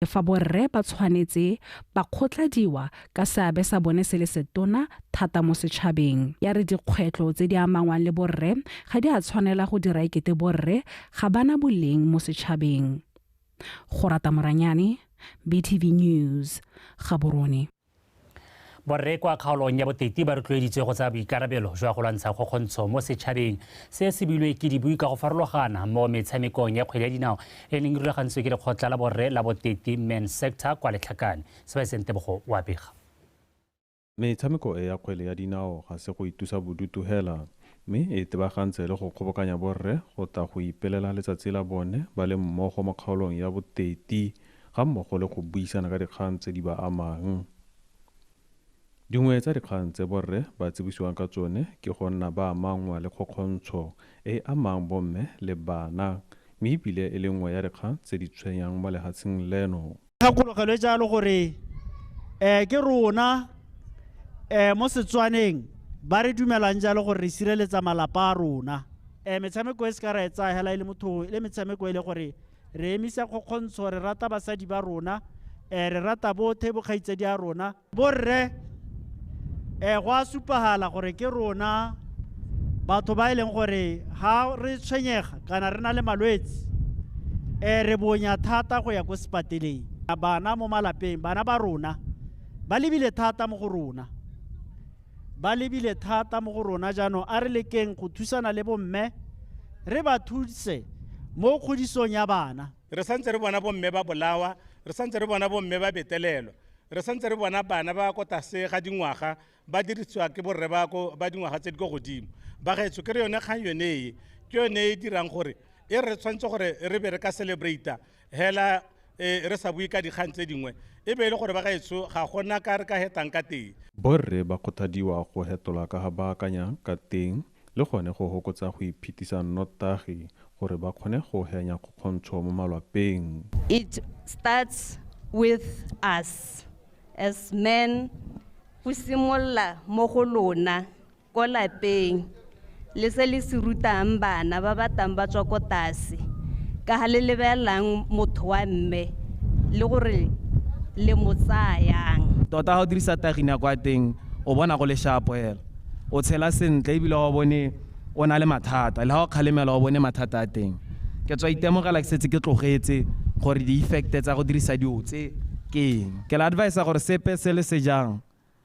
Fa borre ba tshwanetse ba kgotladiwa ka seabe sa bone se le setona thata mo setšhabeng. Ya re dikgwetlho tse di amangwang le borre ga di a tshwanela go dira ekete borre ga ba na boleng mo setšhabeng. Gorata Moranyane, BTV News, Gaborone. Borre kwa kgaolong ya Boteti ba rotloeditswe go tsaya boikarabelo jwa go lwantsha kgokgontsho mo setšhabeng. Se se builwe ke dibui ka go farologana mo metshamekong ya kgwele ya dinao e neng e rulagantswe ke lekgotla la borre la Boteti Men Sector kwa Letlhakane. Sebaeseng Tebogo wa bega. Metshameko e ya kgwele ya dinao ga se go itusa bodutu hela, mme e tebagantse le go kgobokanya borre go tla go ipelela letsatsi la bone ba le mmogo mo kgaolong ya Boteti ga mmogo le go buisana ka dikgang tse di ba amang. Dingwe tsa dikgang tse borre ba tsebisiwang ka tsone ke go nna ba amangwa le kgokgontsho e e amang bomme le bana, mme ebile e le nngwe ya dikgang tse di tshwenyang mo lefatsheng leno. Gakologelwe jalo gore ke rona mo Setswaneng ba re dumelang jalo gore re sireletsa malapa a rona. Metshameko e se ka ra e tsaya hela e le motho e le metshameko e le gore re emisa kgokgontsho, re rata basadi ba rona, re rata bothe bokgaitsadi a rona. Borre go a supagala gore ke rona batho ba e leng gore ha re tshwenyega kana re na le malwetse re bonya thata go ya ko sepateleng. Bana mo malapeng, bana ba rona ba lebile thata mo go rona, ba lebile thata mo go rona. Jaanong a re lekeng go thusana le bomme, re ba thuse mo kgodisong ya bana. Re santse re bona bomme ba bolawa, re santse re bona bomme ba betelelwa, re santse re bona bana ba ko tlase ga dingwaga ba dirisiwa ke borre ba ko ba dingwaga tse di ko godimo. Bagaetsho, ke re yone kgang yone e ke yone e dirang gore e re tshwanetse gore re be re ka celebrata hela re sa bue ka dikgang tse dingwe, e be e le gore bagaetsho ga gona ka re ka hetang ka teng. Borre ba kgothadiwa go hetola ka ga ba akanyang ka teng le gone go hokotsa go iphetisa nnotagi gore ba kgone go henya kgokgontsho mo malwapeng. It starts with us as men, go simolola mo go lona ko lapeng le se le se rutang bana ba ba tang ba tswa ko tlase, ka ga le lebelelang motho wa mme le gore le mo tsayang. Tota ga o dirisa tagi nako ya teng o bona go le sharp hela, o tshela sentle ebile wa bone o na le mathata, le ga o kgalemela o bone mathata a teng. Ke tswa itemogela ke setse ke tlogetse gore di-effect tsa go dirisa dio tse ke eng. Ke la advisa gore sepe se le se jang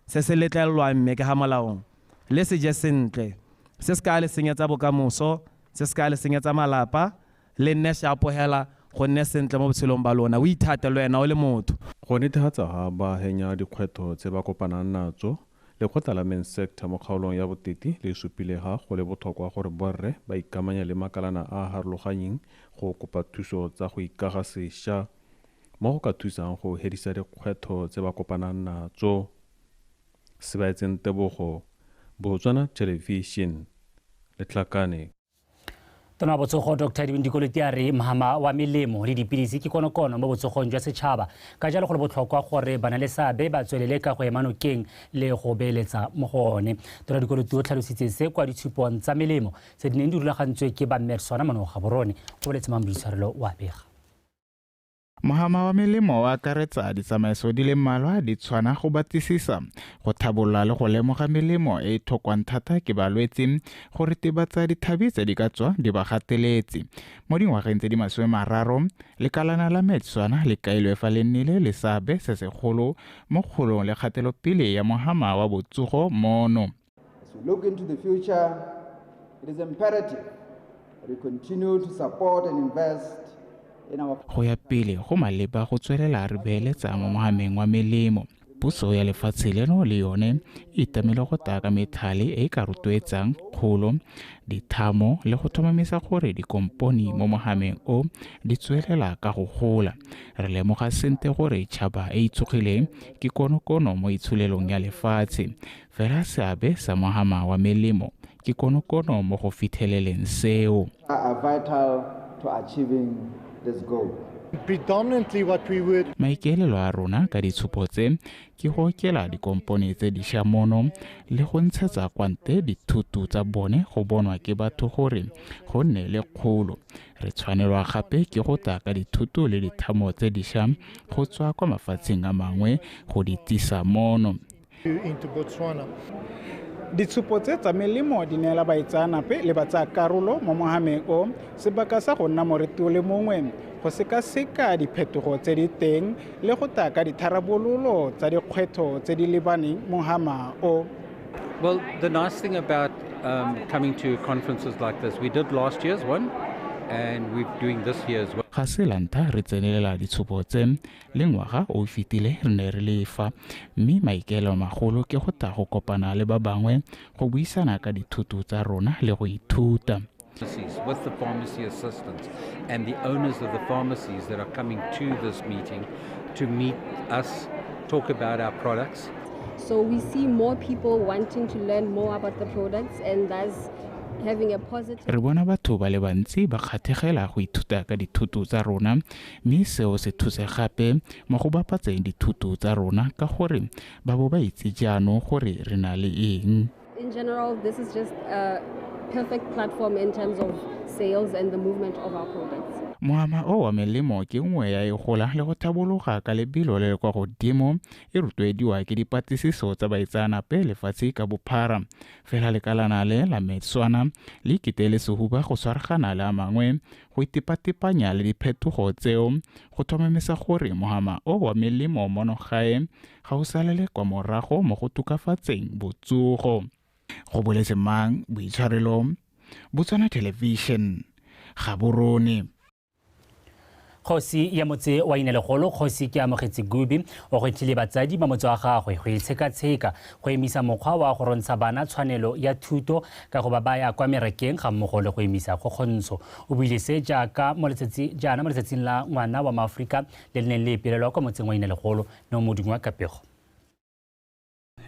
se se letlelelwang mme ke ga molaong le se je sentle, se se ka le senyetsa bokamoso, se se ka le senyetsa malapa, le nne sharp hela go nne sentle mo botshelong ba lona, o ithate le wena o le motho. Go netefatsa ga ba henya dikgwetlho tse ba kopanang natso, lekgotla la Men Sector mo kgaolong ya Boteti le supile ga go le botlhokwa gore borre ba ikamanya le makalana a a harologanyeng go kopa thuso tsa go ikaga sešwa mo go ka thusang go hedisa dikgwetlho tse ba kopanang natso. Sebaetseng Tebogo, Botswana Television, Letlhakane. Tona wa Botsogo Dr Edwin Dikoloti a re mohama wa melemo le dipilisi ke konokono mo botsogong jwa setšhaba, ka jalo go le botlhokwa gore bana le seabe ba tswelele ka go ema nokeng le go beeletsa mo go one. Tona Dikoloti o tlhalositse se kwa ditshupong tsa melemo tse di neng di rulagantswe ke ba Medswana mono Gaborone. Go boletse Mang Boitshwarelo wa bega. Mohama wa melemo o akaretsa ditsamaiso di le mmalwa di tshwana go batlisisa, go tlhabolola le go lemoga melemo e e tlhokwang thata ke balwetse go ritibatsa dithabi tse di ka tswa di ba gateletse. Mo dingwageng tse di 30, lekalana la Medswana le kailwe fa le nnile le seabe se segolo mo kgolong le kgatelopele ya mohama wa botsogo mono. As we look into the future, it is imperative that we continue to support and invest. Go ya pele go maleba go tswelela re beeletsa mo mohameng wa melemo. Puso ya lefatshe leno le yone e itamile go taya ka methale e e ka rotloetsang kgolo, dithamo le go tlhomamisa gore dikompone mo mohameng o di tswelela ka go gola. Re lemoga sentle gore tšhaba e e itsogileng ke konokono mo itsholelong ya lefatshe, fela seabe sa mohama wa melemo ke konokono mo go fitlheleleng seo. Are vital to achieving this goal. Predominantly what we would Maikaelelo a rona ka ditshupo tse ke go okela dikompone tse dišwa mono le go ntshetsa kwa ntle dithoto tsa bone go bonwa ke batho gore go nne le kgolo. Re tshwanelwa gape ke go tla ka dithoto le dithamo tse dišwa go tswa kwa mafatsheng a mangwe go di tlisa mono. Into Botswana. Ditshupo tse tsa melemo di neela baitseanape le batsayakarolo mo mohameng o sebaka sa go nna moriti o le mongwe go sekaseka diphetogo tse di teng le go tla ka ditharabololo tsa dikgwetlho tse di lebaneng mohama o. Well, the nice thing about coming to conferences like this, we did last year's one, and we're doing this year as well. Ga se la ntlha re tsenelela ditshupo tse, le ngwaga o fetile re ne re le fa, mme maikaelelo magolo ke go tla go kopana le ba bangwe go buisana ka dithoto tsa rona le go ithuta. With the pharmacy assistants and the owners of the pharmacies that are coming to this meeting to meet us, talk about our products. So we see more people wanting to learn more about the products and thus having a positive. Re bona batho ba le bantsi ba kgatlhegela go ithuta ka dithoto tsa rona, mme seo se thuse gape mo go bapatseng dithoto tsa rona ka gore ba bo ba itse jaanong gore re na le eng. In general, this is just a perfect platform in terms of sales and the movement of our products. Mohama o wa melemo ke nngwe ya e gola le go tlhabologa ka lebelo le le kwa godimo, e rotloediwa ke dipatlisiso tsa baitseanape lefatshe ka bophara. Fela lekalana le la Metswana le ikitele sehuba go tshwaragana le a mangwe go itepatepanya le diphetogo tseo go tlhomamisa gore mohama o wa melemo mono gae ga o salele kwa morago mo go tokafatseng botsogo. Go boletse mang boitshwarelo, Botswana Television, Gaborone. Kgosi ya motse wa Inalegolo, Kgosi ke Amogetse Gubi, o gwetlhile batsadi ba motse wa gagwe go itshekatsheka go emisa mokgwa wa go rontsha bana tshwanelo ya thuto ka go ba baya kwa merekeng ga mmogo le go emisa kgokgontsho. O buile se jaaka mo letsatsing la ngwana wa Maaforika le le neng le ipelelwa kwa motseng wa Inalegolo no modimo wa Kapego.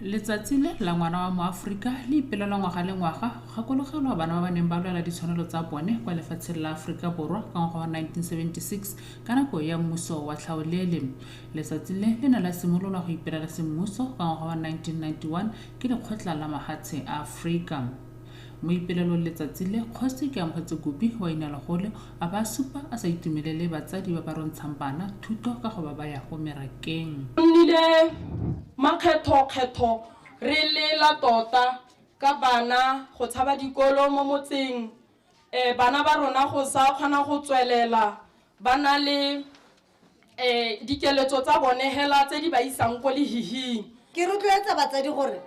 Letsatsi le la ngwana wa Moaforika le ipelelwa ngwaga le ngwaga go gakologelwa bana ba ba neng ba lwela ditshwanelo tsa bone kwa lefatsheng la Aforika Borwa ka ngwaga wa 1976 ka nako ya mmuso wa tlhaolele. Letsatsi le le ne la simololwa go ipelela semmuso ka ngwaga wa 1991 ke lekgotla la mahatshe a Aforika. Mo ipelelong letsatsi le, Kgosi ke Amogetse Gubi wa Inalegolo a ba supa a sa itumelele batsadi ba ba rontshang bana thuto ka go ba baya go merakeng. Nnile makgetho-kgetho re lela tota ka bana go tshaba dikolo mo motseng, bana ba rona go sa kgona go tswelela ba na le dikeletso tsa bone hela tse di ba isang ko lehihing. Ke rotloetsa batsadi gore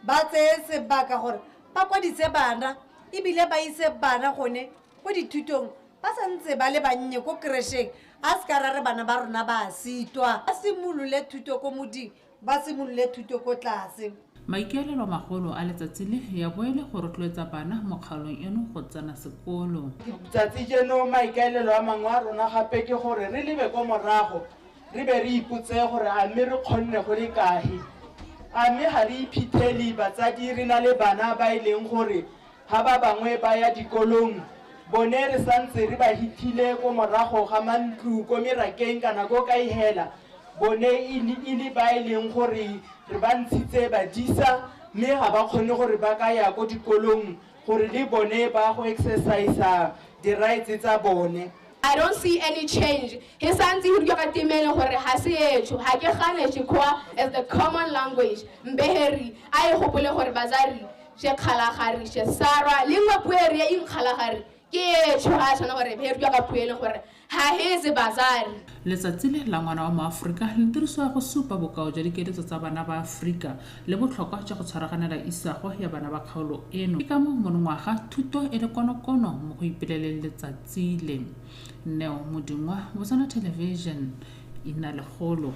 ba tseye sebaka gore ba kwadise bana ebile ba ise bana gone ko dithutong ba santse ba le bannye ko kresheng, a se ka ra re bana ba rona ba sitwa, ba simolole thuto ko moding, ba simolole thuto ko tlase. Maikaelelo magolo a letsatsi le ya boele go rotloetsa bana mo kgaolong eno go tsena sekolo. Tsatsi jeno maikaelelo a mangwe a rona gape ke gore re lebe ko morago re be re ipotse gore a mme re kgonne go le kae, a mme ga re iphitlhele batsadi re na le bana ba e leng gore ga ba bangwe ba ya dikolong bone re santse re ba hithile ko morago ga mantlo ko merakeng kana ko kae hela, bone e le ba e leng gore re ba ntshitse badisa mme ga ba kgone gore ba ka ya ko dikolong gore le bone ba go exercise di-rights tsa bone. I don't see any change. He santse ho ka timele gore ha se etsho ha ke gane Xikhowa as the common language. Mbeheri a e gopole gore bazari she kgalagari she sarwa le nngwe puo e re e nkgalagari ke etsho ha tshwana gore be re ka puo e leng gore ha heze bazari. Letsatsi le la ngwana wa Moaforika le dirisiwa go supa bokao jwa dikeletso tsa bana ba Aforika le botlhokwa jwa go tshwaraganela isago ya bana ba kgaolo eno. Ke ka moo monongwaga thuto e le konokono mo go ipeleleng letsatsi le. Neo Modingwa, Botswana Television, Inalegolo.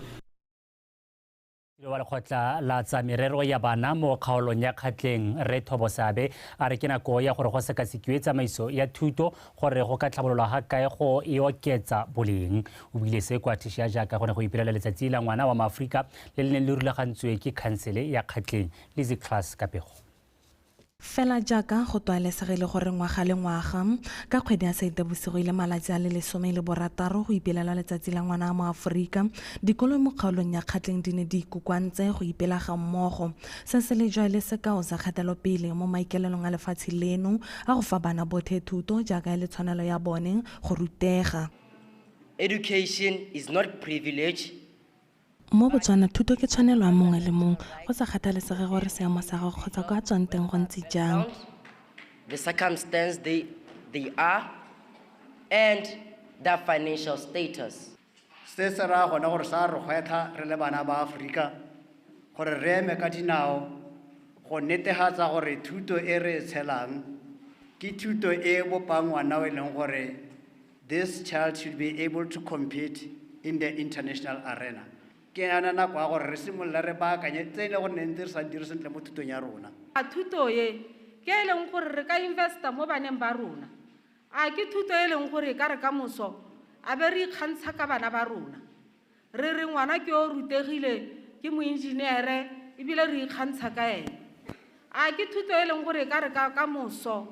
Wa lekgotla la tsa merero ya bana mo kgaolong ya Kgatleng, Rre Thobo Seabe, a re ke nako ya gore go sekasekiwe tsamaiso ya thuto gore go ka tlhabololwa ga kae go e oketsa boleng. O buile se kwa Thishia jaaka go ne go ipelela letsatsi la ngwana wa Maaforika le le neng le rulagantswe ke khansele ya Kgatleng. Lizzy Class Kapego. Fela jaaka go tlwaelesegile gore ngwaga le ngwaga ka kgwedi ya Seetebosigo ile malatsi a le 16 go ipelela letsatsi la ngwana mo Aforika, dikolo mo kgaolong ya Kgatleng di ne di ikokoantse go ipela ga mmogo. Se se le jwa le sekao sa kgatelopele mo maikaelelong a lefatshe leno a go fa bana botlhe thuto jaaka e le tshwanelo ya bone go rutega. Education is not privilege. Mo Botswana thuto ke tshwanelo ya mongwe le mongwe go sa kgathalesege gore seemo sa gagwe kgotsa kwa a tswang teng go ntse jang. The circumstance they are and their financial status. Se se raya gone gore sa re gwetlha re le bana ba Aforika gore re eme ka dinao go netefatsa gore thuto e re e tshelang ke thuto e e bopang ngwana o e leng gore this child should be able to compete in the international arena. Ke yona nako ya gore re simolola re baakanye tse e leng gore ne ntse re sa dire sentle mo thutong ya rona. A thuto e ke e leng gore re ka investa mo baneng ba rona. A ke thuto e leng gore e ka re ka moso a be re ikgantsha ka bana ba rona. Re re ngwana ke o rutegile ke moengineere ebile re ikgantsha ka ene. A ke thuto e leng gore e ka re ka moso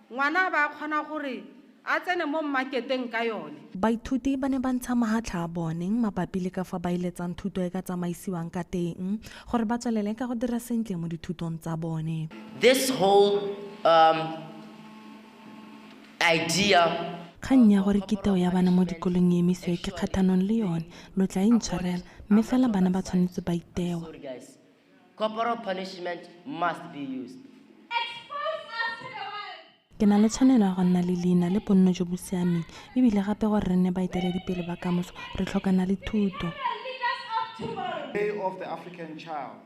ngwana ba kgona gore a tsene mo mmaketeng ka yone. Baithuti ba ne ba ntsha mahatlha a bone mabapi le ka fa ba iletsang thuto e ka tsamaisiwang ka teng gore ba tswelele ka go dira sentle mo dithutong tsa bone. This whole idea. Kgang ya gore kiteo ya bana mo dikolong e emisiwe ke kgathanong le yone, lo tla intshwarela mme fela bana ba tshwanetse ba itewa. Sorry guys, corporal punishment must be used. Ke na le tshwanelo ya go nna le leina le bonno jo bo siameng ebile gape gore re nne baeteledipele ba kamoso re tlhokana le thuto. Day of the African Child.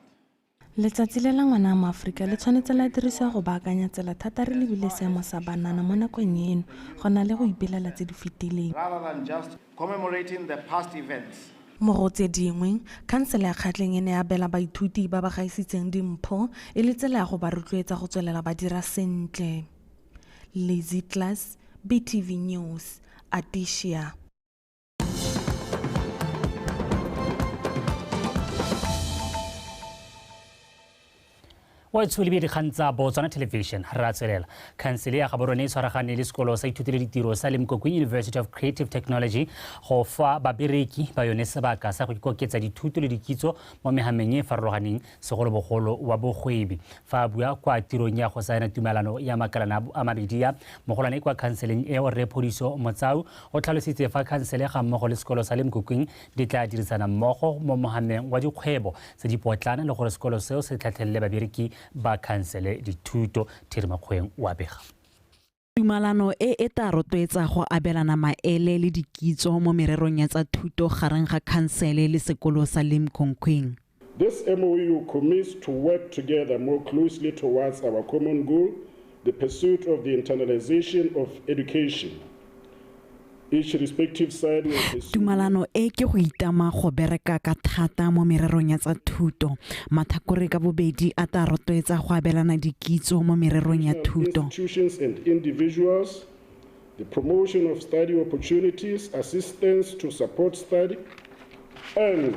Letsatsi le la ngwana mo Aforika le tshwanetse la dirisiwa go baakanya tsela thata re lebile seemo sa banana mo nakong eno go na le go ipelela tse di fetileng. Rather than just commemorating the past events. Mo go tse dingwe, khansele ya Kgatleng e ne ya abela baithuti ba ba gaisitseng dimpho e le tsela ya go ba rotloetsa go tswelela ba dira sentle. Lizzy Class, BTV News, Atishia. Wa tshole dikgang tsa Botswana Television ra tswelela. Khansele ya Gaborone e tshwaragane le sekolo sa ithutelo ditiro sa Limkokwing University of Creative Technology go fa babereki ba yone sebaka sa go ikoketsa dithuto le dikitso mo mehameng e farologaneng segolobogolo wa bogwebi. Fa a bua kwa tirong ya go saena tumelano ya makalana a mabedi ya mogolwane kwa khanseleng eo Rre Phodiso Motsau o tlhalositse fa khansele ga mmogo le sekolo sa Limkokwing di tla dirisana mmogo mo mohameng wa dikgwebo tse di potlana le gore sekolo seo se tlhatlhelele babereki ba khansele dithuto. Thiri Makgoeng wa bega. Tumalano e e tla rotloetsa go abelana maele le dikitso mo mererong ya tsa thuto gareng ga khansele le sekolo sa Limkokwing. This MOU commits to work together more closely towards our common goal, the pursuit of the internalization of education. Each respective side will pursue. Tumalano e ke go itama go bereka ka thata mo mererong ya tsa thuto. Mathakore ka bobedi a tla rotloetsa go abelana dikitso mo mererong ya thuto. Institutions and individuals, the promotion of study opportunities, assistance to support study, and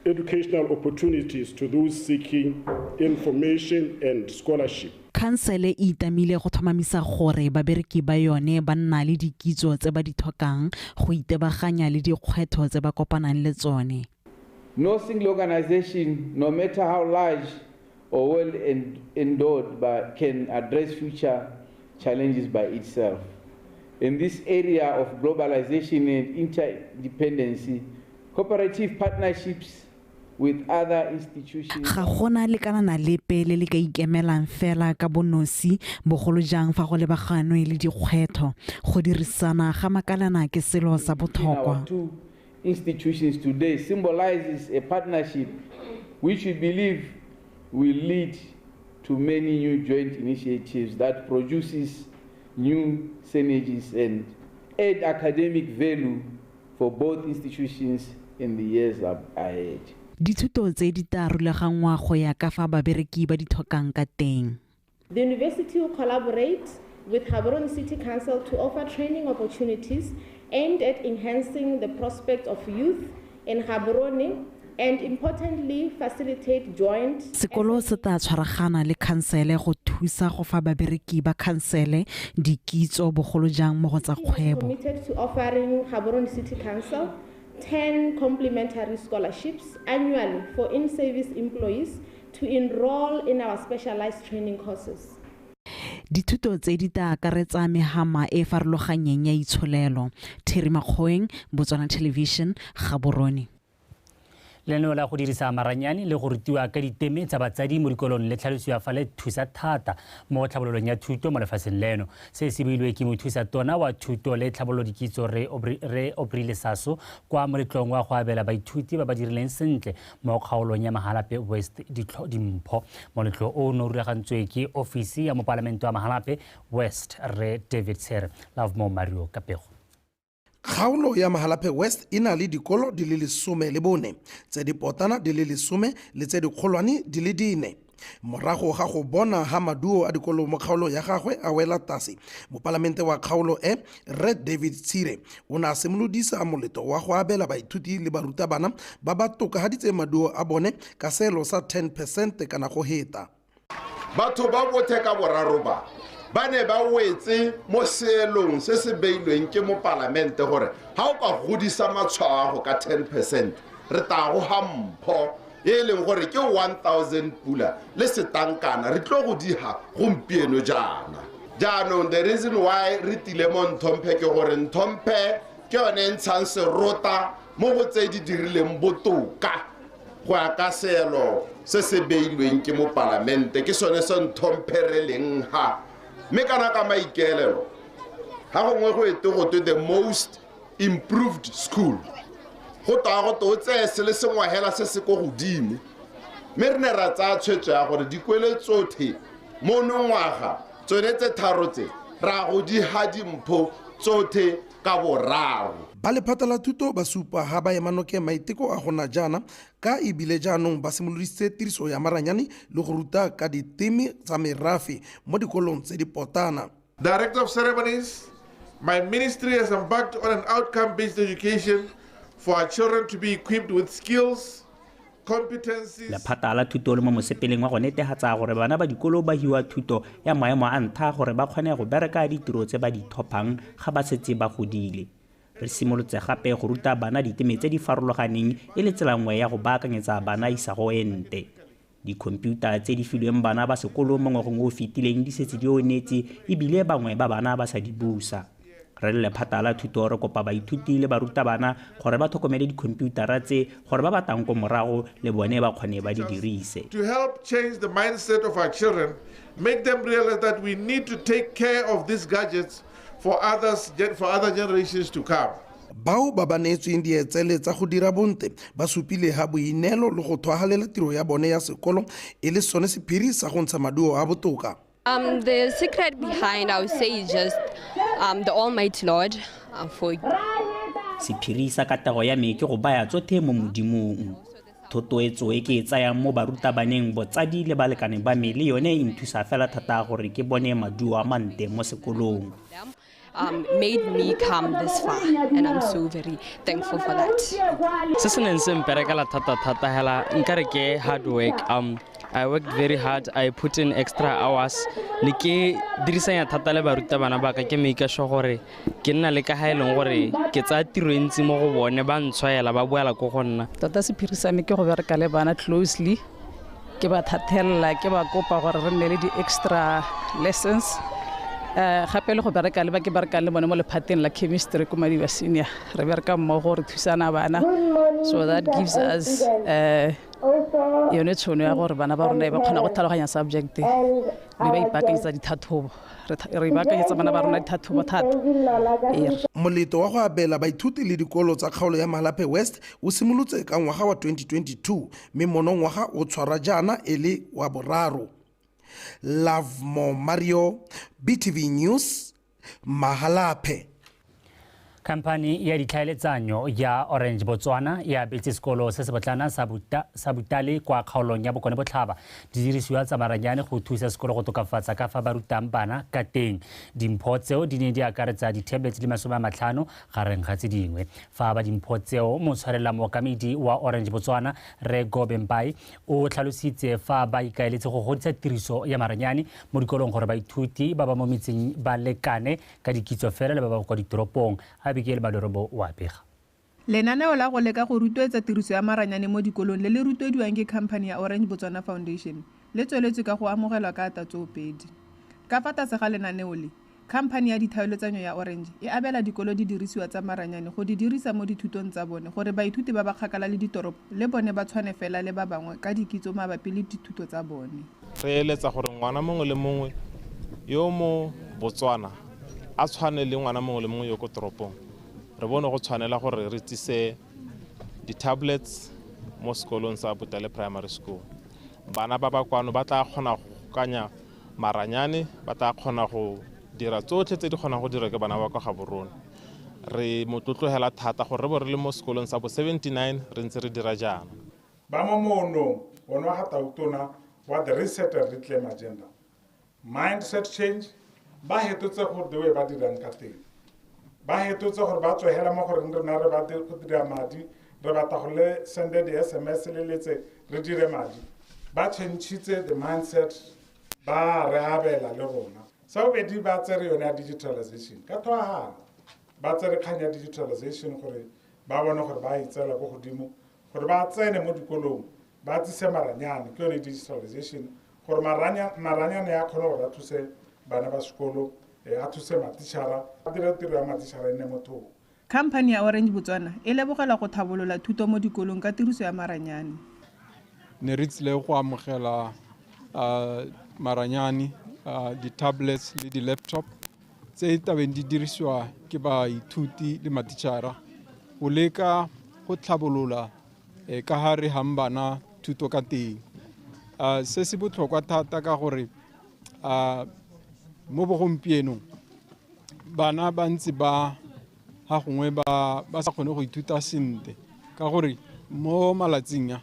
educational opportunities to those seeking information and scholarship. Khansele e itamile go tlhomamisa gore babereki ba yone ba nna le dikitso tse ba di tlhokang go itebaganya le dikgwetlho tse ba kopanang le tsone. No single organization, no matter how large or well endowed, can address future challenges by itself. In this area of globalization and interdependency, cooperative partnerships with other institutions. Ga gona lekalana lepe le le ka ikemelang fela ka bonosi bogolo jang fa go lebaganwe le dikgwetlho. Go dirisana ga makalana ke selo sa botlhokwa. Two institutions today symbolizes a partnership which we believe will lead to many new joint initiatives that produces new synergies and add academic value for both institutions in the years ahead. Dithuto tse di tla rulaganngwa go ya ka fa babereki ba di tlhokang ka teng. The university will collaborate with Gaborone City Council to offer training opportunities aimed at enhancing the prospect of youth in Gaborone And importantly, facilitate joint Sekolo se tla tshwaragana le khansele go thusa go fa babereki ba khansele dikitso, bogolo jang mo go tsa kgwebo. Committed to offering Gaborone City Council 10 complimentary scholarships annually for in-service employees to enroll in our specialized training courses. Dithuto tse di tla akaretsa mehama e e farologanyeng ya itsholelo. Terry Makgoeng, Botswana Television, Gaborone. Lenaneo la go dirisa maranyane le go rutiwa ka diteme tsa batsadi mo dikolong le tlhalosiwa fa le thusa thata mo tlhabololong ya thuto mo lefatsheng leno. Se se builwe ke mothusa tona wa thuto le tlhabololo dikitso re Aubrey Lesaso kwa moletlong wa go abela baithuti ba ba dirileng sentle mo kgaolong ya Mahalapye West dimpho. Moletlo o no rulagantswe ke ofisi ya mopalamente wa Mahalapye West re David Tshere. Lovemore Mario Kapego. Kgaolo ya Mahalapye West e na le dikolo di le 14, tse di potana di le 10 le tse dikgolwane di le 4. Morago ga go bona ha maduo a dikolo mo kgaolo ya gagwe a wela tlase, mopalamente wa kgaolo e Rre David Tshere o ne a simolodisa moleto wa go abela baithuti le barutabana ba ba tokahaditseng maduo a bone ka seelo sa 10% kana go heta. Batho ba bothe ka boraro ba ne ba wetse mo seelong se se beilweng ke mopalamente gore ha o ka godisa matshwao a go ka 10% re tla go ha mpho e leng gore ke 1000 pula le setankana re tlo go diha gompieno jaana. Jaanong the reason why re tile mo Nthomphe ke gore Nthomphe ke yone e ntshang serota mo go tse di dirileng botoka go ya ka seelo se se beilweng ke mopalamente, ke sone se Nthomphe re leng ha. Mme kana ka maikaelelo ga gongwe go ete go twe the most improved school, go twa go te o tseye se le sengwe hela se se ko godimo. Mme re ne ra tsaya tshwetso ya gore dikwele tsotlhe monongwaga tsone tse tharo tse ra go di ha dimpho tsotlhe ka boraro. Ba lephata la thuto ba supa ha ba ema nokeng maiteko a go na jaana, ka ebile jaanong ba simolodisitse tiriso ya maranyane le go ruta ka diteme tsa merafe mo dikolong tse di potana. Director of Ceremonies, my ministry has embarked on an outcome-based education for our children to be equipped with skills, competencies. Lephata la thuto le mo mosepeleng wa go netefatsa gore bana ba dikolo ba hiwa thuto ya maemo a ntlha gore ba kgone go bereka ditiro tse ba di thophang ga ba setse ba godile. Re simolotse gape go ruta bana diteme tse di farologaneng e le tsela nngwe ya go baakanyetsa bana isago e nte. Dikhomputara tse di filweng bana ba sekolo mo ngwageng o fetileng di setse di onetse ebile bangwe ba bana ba sa di busa. Re le lephata la thuto re kopa baithuti le barutabana gore ba tlhokomele dikhomputara tse gore ba batang ko morago le bone ba kgone ba di dirise. To help change the mindset of our children, make them realize that we need to take care of these gadgets for others, for other generations to come. Bao ba ba neetsweng dietsele tsa go dira bonte ba supile ha boineelo le go thwagalela tiro ya bone ya sekolo e le sone sephiri sa go ntsha maduo a botoka. The secret behind, I would say, is just the Almighty Lord. For Sephiri sa katego ya me ke go baya tsothe mo Modimong. Thotloetso e ke e tsayang mo barutabaneng, botsadi le balekane ba me le yone e nthusa fela thata gore ke bone maduo a mante mo sekolong. Made me come this far, and I'm so very thankful for that. Se se neng se mperekela thata hela nkare ke hard work. I worked very hard. I put in extra hours. Ne ke dirisanya thata le barutabana ba ka, ke make sure gore ke nna le ka ha e leng gore ke tsaya tiro e ntsi mo go bone, ba ntshwaela ba boela ko go nna. Tota sephiri sa me ke go bereka le bana closely, ke ba thathella, ke ba kopa gore re nne le di-extra lessons. Gape le go bereka le ba ke berekang le bone mo lephateng la chemistry ko Madiba Senior, re bereka mmogo re thusana bana, so that gives us yone tšhono ya gore bana ba rona ba kgona go tlhaloganya subject mme ba ipaakanyetsa dithathobo, re ipaakanyetsa bana ba rona dithathobo thata. Moleto wa go abela baithuti le dikolo tsa kgaolo ya Mahalapye West o simolotse ka ngwaga wa 2022 mme monongwaga o tshwara jaana e le wa boraro. Lovemore Mario, BTV News, Mahalapye. Khamphani ya ditlhaeletsanyo ya Orange Botswana e abetse sekolo se se botlana sa Butale kwa kgaolong ya Bokone Botlhaba didirisiwa tsa maranyane go thusa sekolo go tokafatsa ka fa ba rutang bana ka teng. Dimpho tseo di ne di akaretsa di-tablets di 50 gareng ga tse dingwe. Fa ba dimpho tseo motshwarela mookamedi wa Orange Botswana Re Gobempai o tlhalositse fa ba ikaeletse go godisa tiriso ya maranyane mo dikolong gore baithuti ba ba mo metseng ba lekane ka dikitso fela le ba ba kwa ditoropong. Abigail Madorobo wa pega. Lenaneo la go leka go rotloetsa tiriso ya maranyane mo dikolong le le rotloediwang ke khamphani ya Orange Botswana Foundation le tsweletswe ka go amogelwa ka tatsoopedi. Ka fa tlase ga lenaneo le, khamphani ya ditlhaeletsanyo ya Orange e abela dikolo didirisiwa tsa maranyane go di dirisa mo dithutong tsa bone gore baithuti ba ba kgakala le ditoropo le bone ba tshwane fela le ba bangwe ka dikitso mabapi le dithuto tsa bone. Re eletsa gore ngwana mongwe le mongwe yo mo Botswana a tshwane le ngwana mongwe le mongwe yo ko toropong. Re bone go tshwanela gore re tsise di-tablets mo sekolong sa Butale Primary School. Bana ba ba kwano ba tla kgona go kanya maranyane, ba tla kgona go dira tsotlhe tse di kgonang go dira ke bana ba kwa Gaborone. Re motlotlogela thata gore re bo re le mo sekolong sa bo 79 re ntse re dira jaana. Ba mo moonong one wa ga Tautona wa the reset and reclaim agenda. Mindset change, ba hetotse gore the way ba dirang ka teng. Ba hetotse gore ba tswegela mo goreng rena re ba go dira madi, re batla go le sende di-SMS le letse re dire madi. Ba changitse the mindset, ba re abela le rona. Sa bobedi ba tsere yone ya digitalization ka thoagano, ba tsere kgang ya digitalization gore ba bone gore ba itseela ko godimo, gore ba tsene mo dikolong ba tsise maranyane, ke yone digitalization gore maranyane a kgone gore a thuse bana ba sekolo, a thuse matišara, a dire tiro ya matišara e nne mothong. Khamphani ya Orange Botswana e lebogela go tlhabolola thuto mo dikolong ka tiriso ya maranyane. Ne re tsile go amogela maranyane, di-tablets le di-laptop tse tabeng di dirisiwa ke baithuti le matišara go leka go tlhabolola ka ga re hang bana thuto ka teng. Se se botlhokwa thata ka gore mo bogompienong bana ba ntse ba ga gongwe ba sa kgone go ithuta sentle ka gore mo malatsing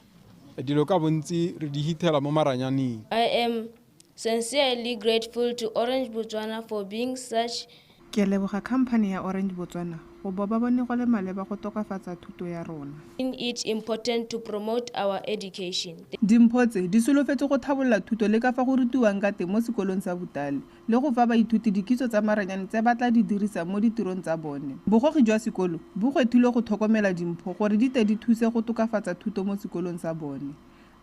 a dilo ka bontsi re di hithela mo maranyaneng. I am sincerely grateful to Orange Botswana for being such. Ke leboga khamphani ya Orange Botswana go bo ba bone go le maleba go tokafatsa thuto ya rona. In it important to promote our education. Dimpho tse di solofetse go tlhabolola thuto le ka fa go rutiwang ka teng mo sekolong sa Butale le go fa baithuti dikitso tsa maranyane tse ba tla di dirisa mo ditirong tsa bone. Bogogi jwa sekolo bo gwethilwe go tlhokomela dimpho gore di tle di thuse go tokafatsa thuto mo sekolong sa bone.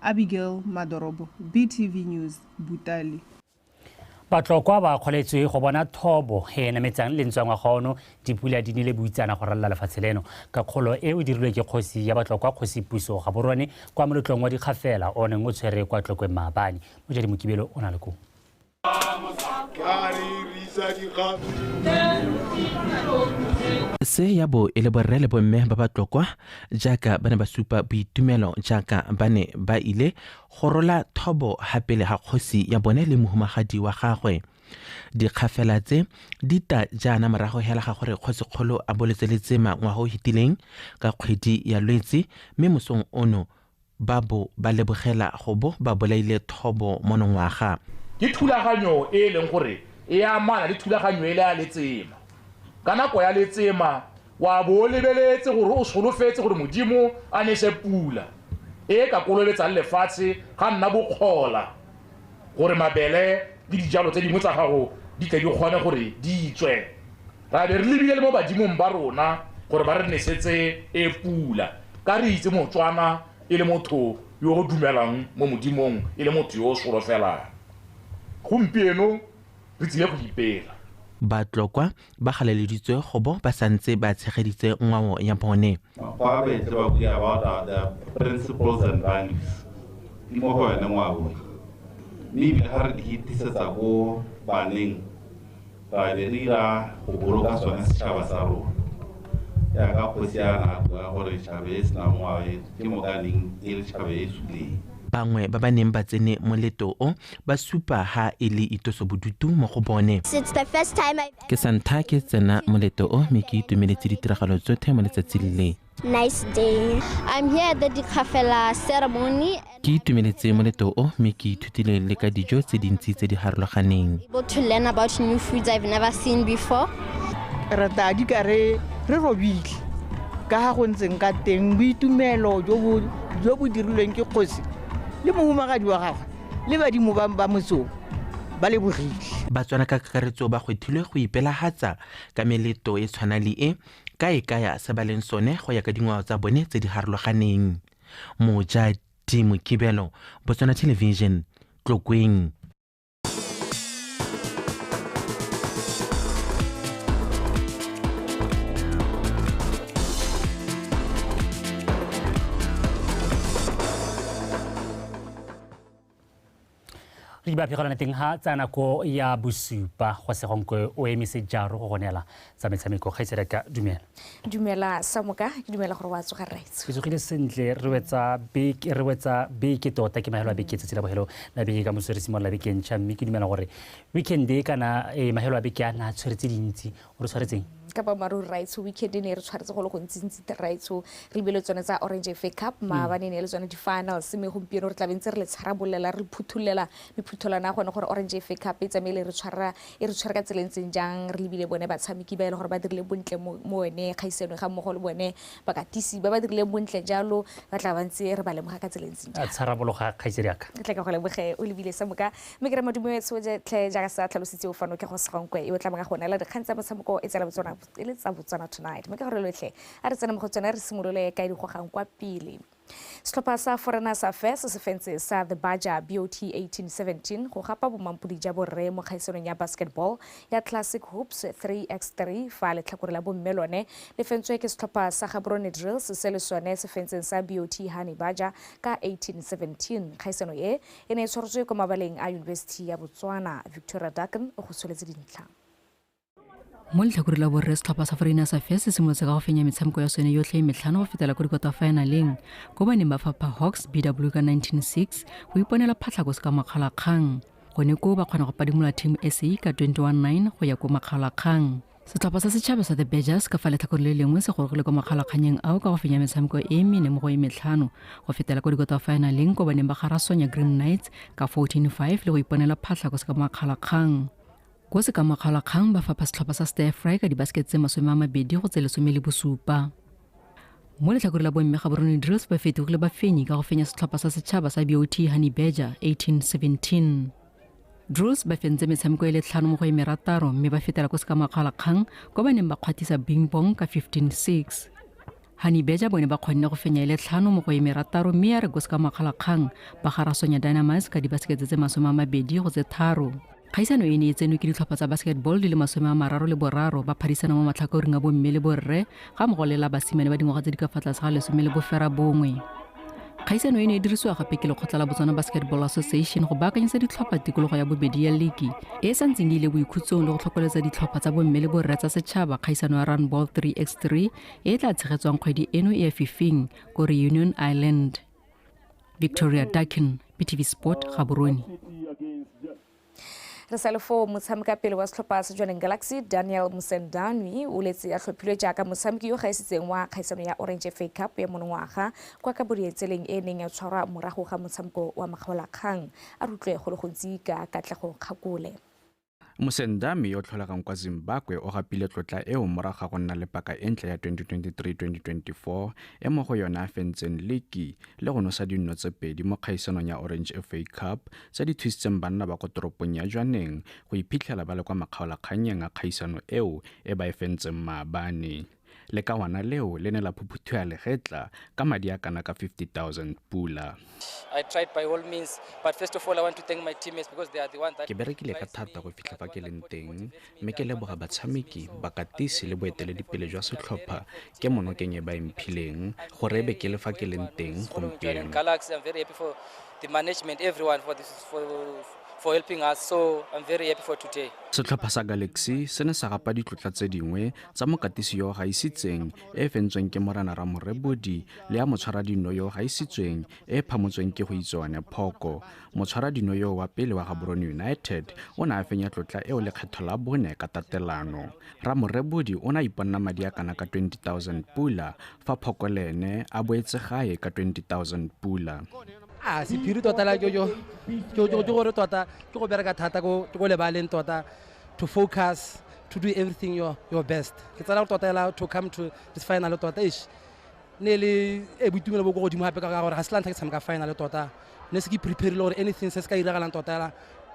Abigail Madorobo, BTV News, Butale. Batlokwa ba kgoletswe go bona thobo e nametsang lentswe ngwaga ono dipula di nile boitsana go ralala lefatshe leno. Ka kgolo e o dirilwe ke kgosi ya Batlokwa Kgosi Puso Gaborone kwa moletlong wa dikgafela o neng o tshwere kwa Tlokweng maabane. Mojadi Mokibelo o na le koo. Se ya bo e le borre le bomme ba Batlokwa jaaka ba ne ba supa boitumelo jaaka ba ne ba ile go rola thobo ha pele ga kgosi ya bone le mohumagadi wa gagwe. Dikgafela tse di ta jaana morago hela ga gore kgosikgolo a boletse letsema ngwaga o fetileng ka kgwedi ya Lwetse, mme mosong ono ba bo ba lebogela go bo ba bolaile thobo monongwaga. Ke thulaganyo e leng gore e amana le thulaganyo e le ya letsema. Ka nako ya letsema wa bo lebeletse gore o solofetse gore Modimo a nese pula e ka kolobetsang lefatshe ga nna bokgola gore mabele le dijalo tse dingwe tsa gago di tle di kgone gore di tswe. Ra be re lebile le mo badimong ba rona gore ba re nesetse e pula ka re itse Motswana e le motho yo o dumelang mo Modimong, e le motho yo o solofelang. Gompieno re tsile go ipela. Batlokwa ba galeleditswe go bo ba santse ba tshegeditse ngwao ya bone. Ba betse ba bua about the principles and values di mo go yone ngwao, mme ebile ga re di hitisetsa ko baneng ra be re dira go boloka sone setšhaba sa rona. Jaaka kgosi a na a bua gore tšhaba e senang ngwao ke mokaneng e le tšhaba e suleng. Bangwe ba ba neng ba tsene moleto o ba supa ha e le itosobodutu mo go bone. Ke sa ntlha ke tsena moleto o mme ke itumeletse ditiragalo tsotlhe mo letsatsing le. Nice day. I'm here at the Dikgafela ceremony. Ke itumeletse moleto o mme ke ithutile le ka dijo tse dintsi tse di harologaneng. Able to learn about new foods I've never seen before. Re tla di ka re robile ka ga go ntseng ka teng boitumelo jo bo dirilweng ke kgosi le mohumagadi wa gagwe le badimo ba motsong ba lebogile. Batswana ka kakaretso ba gwethilwe go ipelahatsa ka meleto e tshwana le e ka e kaya se ba leng sone go ya ka dingwao tsa bone tse di harologaneng. Mojadi Mokibelo, Botswana Television, Tlokweng. Re ba phegelana teng ha tsa nako ya bosupa go segonkwe o emise jaro go gonela tsa metshameko kgaitsedi ka dumela. Dumela Samoka, ke dumela gore wa tsoga rraitso. Ke tsogile sentle re wetsa beke tota ke mahelo a beke tsatsi la bogelo la beke ka moso re simolola beke ntšha mme ke dumela gore weekend e kana mahelo a beke a na tshwere tse dintsi o re tshwaretseng. Ka boammaaruri rraitsho weekend e ne re tshwaretse go le gontsi-ntsi rraitsho re lebile tsone tsa Orange FA Cup maabane ne le tsone di-finals mme gompieno re tla be ntse re le tsharabolela re phuthulela mephutholwana gone gore Orange FA Cup e tsamaile re tshwara ka tsela e ntseng jang re lebile bone batshameki ba e le gore ba dirile bontle mo yone kgaisano ga mmogo le bone bakatisi ba ba dirileng bontle jalo ba tla ba ntse re ba lemoga ka tsela e ntseng jang. A tsharabologa kgaitsedi yaka. Ke tla ka go leboge o lebile Samoka mme ke re madume tlhe jaaka sa tlhalositse o fano ke go segonkwe e o tla bang go neela dikgang tsa motshameko e tsela Botswana e le tsa Botswana Tonight mme ka gore lotlhe a re tsene mo go tsone re simolole ka digogang kwa pele. Setlhopha sa Foreigners Affairs se fentse sa The Badger BOT 18-17 go gapa bomampodi ja borre mo kgaisanong ya basketball ya Classic Hoops 3x3 fa letlhakore la bomme lone le fentswe ke setlhopha sa Gaborone Drills se le sone se fentseng sa BOT Honey Badger ka 18-17. Kgaisano e e ne e tshwaretswe kwa mabaleng a University ya Botswana. Victoria Dakin o go tsholetse dintlha. Mo letlhakore la borre setlhopha sa Foreigners Affairs se simolotse ka go fenya metshameko ya sone yotlhe e metlhano go fetela ko dikota-finaleng ko ba neng ba fapha Hawks BW ka 19-6 go iponela phatlhako se ka makgaolakgang. Gone koo ba kgona go padimola Team SA ka 21-9 go ya ko makgaolakgang. Setlhopha sa setšhaba sa The Badgers ka fa letlhakore le lengwe se gorogile ko makgaolakganyeng ao ka go fenya metshameko e mene mo go e metlhano go fetela ko dikota-finaleng ko ba neng ba garasonya Green Knights ka 14-5 le go iponela phatlhako se ka makgaolakgang. Ko se ka makgaolakgang ba fapha setlhopha sa Stir Fry ka dibasket tse 20 go tse 17. Mo letlhakore la bomme Gaborone Drills ba fetogile bafenyi ka go fenya setlhopha sa setšhaba sa BOT Honey Badger 18-17. Drills ba fentse metshameko e le tlhano mo go e merataro mme ba fetela ko se ka makgaolakgang ko ba neng ba kgwathisa Bing Bong ka 15-6. Honey Badger bone ba kgonne go fenya e le tlhano mo go e merataro mme ya re ko se ka makgaolakgang ba garasonya Dynamites ka dibasket tse 20 go tse 3. Kgaisano e ne e tsenwe ke ditlhopha tsa basketball di le 33 ba phadisana mo matlhakoreng a bomme le borre ga mmogo le la basimane ba dingwaga tse di ka fa tlase ga 19. Kgaisano e ne e dirisiwa gape ke lekgotla la Botswana Basketball Association go baakanyetsa ditlhopha tikologo ya bobedi ya liki e e santseng e ile boikhutsong le go tlhokoletsa ditlhopha tsa bomme le borre tsa setšhaba kgaisano ya Run Ball 3x3 e e tla tshegetswang kgwedi eno e ya fifing ko Reunion Island. Victoria Dakin, BTV Sport, Gaborone. Re sa le foo motshameka pele wa setlhopha sa Jwaneng Galaxy Daniel Musendanwi o letse a tlhophilwe jaaka motshameki yo gaisitseng wa kgaisano ya Orange FA Cup ya monongwaga kwa kabodietseleng e neng ya tshwarwa morago ga motshameko wa makgaolakgang. A rutlwe go le gontsi ka Katlego Kgakole. Musendami yo tlholegang kwa Zimbabwe o gapile tlotla eo morago ga go nna le paka e ntle ya 2023-2024 e mo go yona a fentseng liki le go nosa dinno tse pedi mo kgaisanong ya Orange FA Cup tse di thusitseng banna ba ko toropong ya Jwaneng go iphitlhela ba le kwa makgaolakgannyeng a kgaisano eo e ba e fentseng maabane. Lekawana leo le ne la phuphuthiwa legetla ka madi a kana ka 50,000 pula. I tried by all means, but first of all I want to thank my teammates because they are the one that Ke berekile ka thata go fitlha fa ke leng teng, mme ke leboga batshameki, bakatisi le boeteledipele jwa setlhopha ke monokeng e ba emphileng gore e be ke le fa ke leng teng gompieno. Galaxy, I'm very happy for the management, everyone for this, for helping us. So I'm very happy for today. Setlhopha sa Galaxy se ne sa gapa ditlotla tse dingwe tsa mokatisi yo o gaisitseng e e fentsweng ke Morena Ramorebodi le ya motshwaradino yo o gaisitsweng e e phamotsweng ke Goitseone Phoko. Motshwaradino yo wa pele wa Gaborone United o ne a fenya tlotla eo lekgetho la bone ka tatelano. Ramorebodi o ne a iponna madi a kana ka 20 000 pula, fa Phoko le ene a boetse gae ka 20 000 pula. A sephiri tota la ke gore tota ke go bereka thata ko lebaleng tota, to focus, to do everything your best. Ke tsala gore tota ela to come to this final tota ish ne le e boitumelo bo ko godimo gape, ka gore ga se la ntlha ke tshameka final. Tota ne se ke preparile gore anything se se ka iragalang tota ela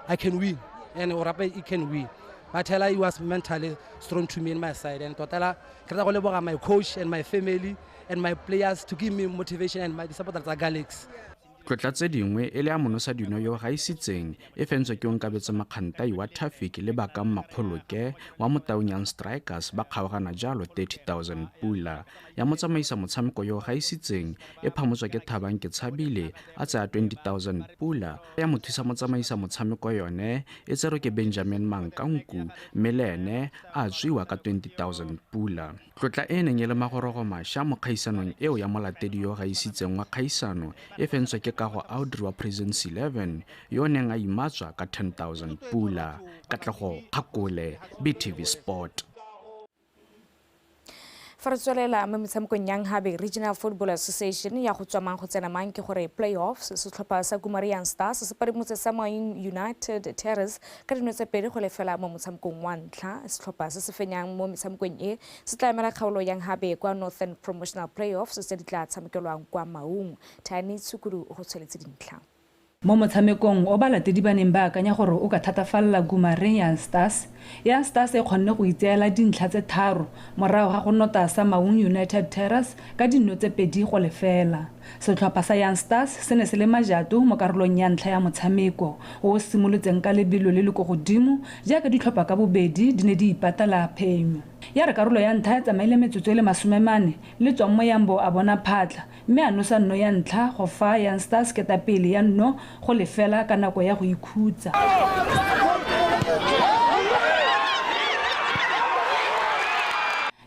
I can win and Orape e can win, but hela he was mentally strong to me in my side. And tota ela ke rata go leboga my coach and my family and my players to give me motivation and my supporters tsa Galaxy. Tlotla tse dingwe e le ya monosadino yo gaisitseng e fentswe ke Onkabetse Makgantai wa Traffic le Bakang Makgoloke wa Motaung Young Strikers, ba kgaogana jalo 30 000 pula. Ya motsamaisa motshameko yo gaisitseng e phamotswa ke Thabang Ketshabile a tsaya 20 000 pula. Ya mothusa motsamaisa motshameko yone e tserwe ke Benjamin Mankanku, mme le ene a tswiwa ka 20 000 pula. Tlotla e neng e le magorogo mašwa mo kgaisanong eo ya molatedi yo gaisitseng wa kgaisano e fentswe ke Kago Audrey wa Prisons 11 yo neng a imatswa ka 10 000 pula. Katlego Kgakole, BTV Sport. Fa re tswelela mo metshamekong ya Nhabe Regional Football Association ya go tswa mang go tsena mang, ke gore playoffs, setlhopha sa Gumare Young Stars se padimotse sa Maun United Terrace ka dino tse 2-0 mo motshamekong wa ntlha. Setlhopha se se fenyang mo metshamekong e se tla emela kgaolo ya Nhabe kwa Northern Promotional Playoffs tse di tla tshamekelwang kwa Maung. Thani Tshukudu go tshweletse dintlha. Mo motshamekong o balatedi ba neng ba akanya gore o ka thatafalela Gumare Young Stars, Young Stars e kgonne go itseela dintlha tse 3 morago ga go nota sa Maun United Terrace ka dino tse 2-0. Setlhopha sa Young Stars se ne se le majato mo karolong ya ntlha ya motshameko o o simolotseng ka lebelo le le ko godimo, jaaka ditlhopha ka bobedi di ne di ipatala phenyo. Ya re karolo ya ntlha ya tsamaile metsotso e le 40, le tswang mo Yambo a bona phatlha mme a nosa nno ya ntlha go fa Young Stars ketapele ya 0-0 ka nako ya go ikhutsa.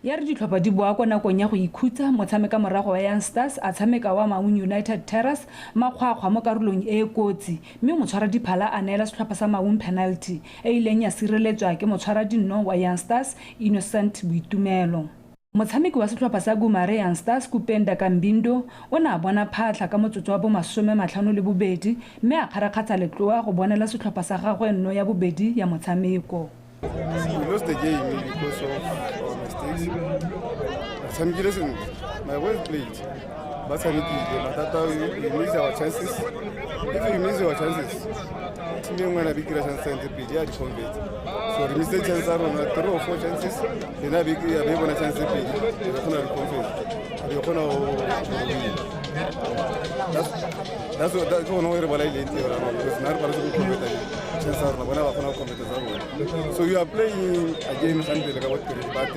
Ya re ditlhopha di boa kwa nakong ya go ikhutsa, motshameka morago wa Young Stars a tshameka wa Maun United Terrace makgwakgwa mo karolong e e kotsi, mme motshwaradiphala a neela setlhopha sa Maun penalty e ileng ya sireletswa ke motshwaradinno wa Young Stars Innocent Boitumelo. Motshameki wa setlhopha sa Gumare Young Stars Kupenda Kambindo o ne a bona phatlha ka motsotso wa bo 52 mme a kgarakgatsha letloa go bonela setlhopha sa gagwe nno ya bobedi ya motshameko. We lost the game because of our mistakes. Tshamekile sentle, my well played. Ba tshamekile, mathata we miss our chances. If you miss your chances, team e nngwe na be kry-a chance tse pedi ya di convert. So re missed chance tsa rona 3 or 4 chances, lena be bona chance tse pedi, re kgona re convert. Re kgona go win. That's what that's one way re bolaileng teng rona, because na re paletse go convert chance tsa rona, bona ba kgona go convert tsa bona. So you are playing a game hantle ka bo 3, but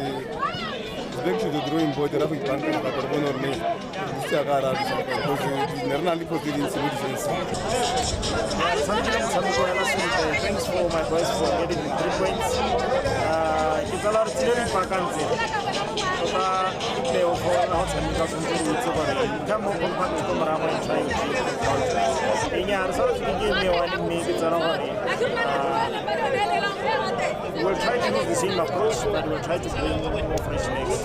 back to the drawing board ra go ipankanya ka gore bone gore ne se ya ka ra because ne re na le diphoso tse dintsi mo defense. Thanks for my boys for getting the 3 points. Ke tsala re tsile re ipaakantse tota playoff ga o tshameka tshwanetse o itse gore become more compact ko morago and try and keep the counter. Enya re tshwanetse ke game e one, mme ke tsala gore we'll try to use the same approach, but we'll try to bring more fresh legs.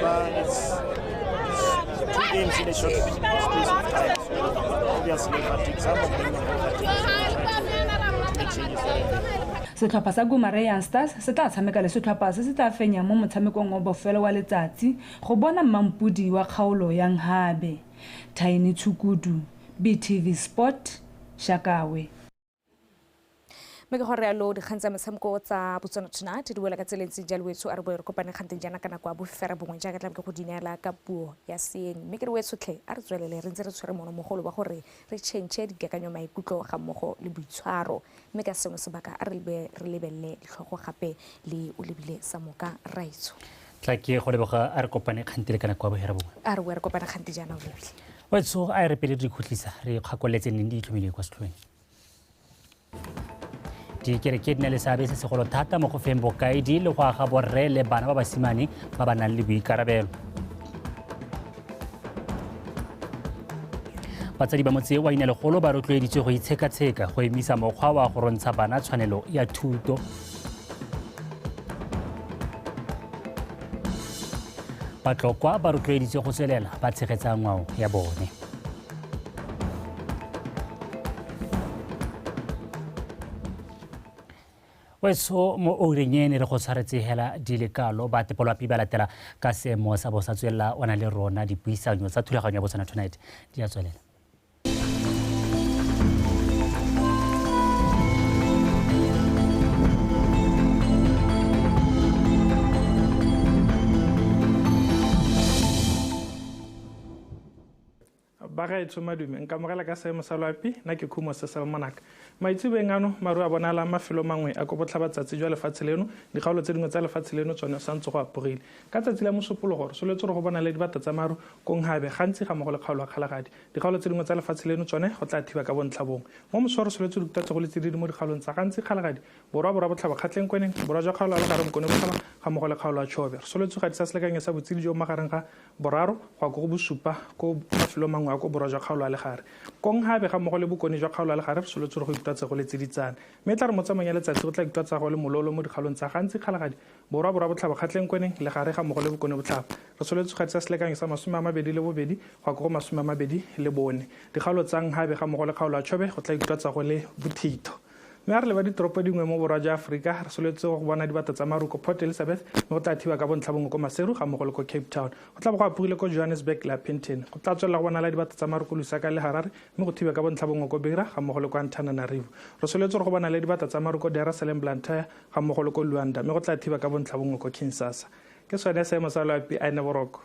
But it's 2 games in a short space of time, so obviously fatigue, some of them will have fatigue, so we'll try to make changes there. Setlhopha sa Gumare Young Stars se tla tshameka le setlhopha se se tla fenyang mo motshamekong wa bofelo wa letsatsi go bona mmampodi wa kgaolo ya Nhabe. Thaini Tshukudu, BTV Sport, Shakawe. Mme ke gore yalo dikgang tsa metshameko tsa Botswana Tonight di wela ka tsela e ntseng jalo wetsho, a re boe re kopane kganteng jaana ka nako ya bofera bongwe jaaka tla ke go di neela ka puo ya seeng. Mme ke re wetshotlhe a re tswelele re ntse re tshwere monomogolo wa gore re change dikakanyo maikutlo ga mmogo le boitshwaro, mme ka seno sebaka a re lebelele ditlhogo gape le o lebile sa moka raitso. Tla ke go leboga, a re kopane kgantele ka nako ya bofera bongwe. A re boe re kopane kgante jaana o lebile. Wetsho a re pele re ikhutlisa re kgakoletse neng di itlhomile kwa setlhoeng. Dikereke di na le seabe se segolo thata mo go feng bokaedi le go aga borre le bana ba basimane ba ba nang le boikarabelo. Batsadi ba motse wa Inalegolo ba rotloeditswe go itshekatsheka go emisa mokgwa wa go rontsha bana tshwanelo ya thuto. Batlokwa ba rotloeditswe go tswelela ba tshegetsa ngwao ya bone. Weso mo oureng ene re go tshwaretse hela di le kalo ba tepolwapi ba latela ka seemo sa bo sa tswelela o na le rona dipuisanyo tsa thulaganyo ya Botswana Tonight di a tswelela. Bagaetsho madume nkamogela ka seemo sa loapi nna ke Khumo Cecil Monaka. Maitsebeng ano maru a bonala mafelo mangwe a ko botlhabatsatsi jwa lefatshe leno, dikgaolo tse dingwe tsa lefatshe leno tsone santse go apogile. Ka tsatsi la mosupologo re soletse gore go bona le dibata tsa maru ko Nghabe gantsi ga mmogo le kgaolo ya Kgalagadi. Dikgaolo tse dingwe tsa lefatshe leno tsone go tla thiba ka bontlha bongwe. Mo moso re soletse dikuta go le tsididi mo dikgaolong tsa gantsi Kgalagadi, borwa borwa botlhaba Kgatleng Kweneng, borwa jwa kgaolo ya Legare Bokone Botlhaba ga mmogo le kgaolo ya Chobe. Re soletse go gatisa selekanyo sa botsididi jo magareng ga 3 go ya ko go 7 ko mafelong mangwe a ko borwa jwa kgaolo ya Legare. Ko Nghabe ga mmogo le bokone jwa kgaolo ya Legare re soletse go ikutlwa go le tsiditsana. Mme tla re mo tsamaong ya letsatsi go tla ikutlwa go le mololo mo dikgaolong tsa gantsi Kgalagadi, borwa borwa botlhaba Kgatleng Kweneng, Legare ga mmogo le bokone botlhaba. Re soletse go gatisa selekanyo sa 22 go ya ko go 24. Dikgaolo tsa Nghabe ga mmogo le kgaolo ya Chobe go tla ikutlwa go le bothitho. Mme a re leba ditoropo dingwe mo borwa jwa Aforika re soletse go bona dibata tsa maru ko Port Elizabeth, mme go tla thiba ka bontlha bongwe ko Maseru ga mmogo le ko Cape Town. Go tla bo go apogile ko Johannesburg le Upington. Go tla tswelela go bonala dibata tsa maru ko Lusaka le Harare, mme go thiba ka bontlha bongwe ko Beira ga mmogo le ko Antananarivo. Re soletse go bona le dibata tsa maru ko Dar es Salaam, Blantyre ga mmogo le ko Luanda, mme go tla thiba ka bontlha bongwe ko Kinshasa. Ke sone seemo sa loapi a ene boroko.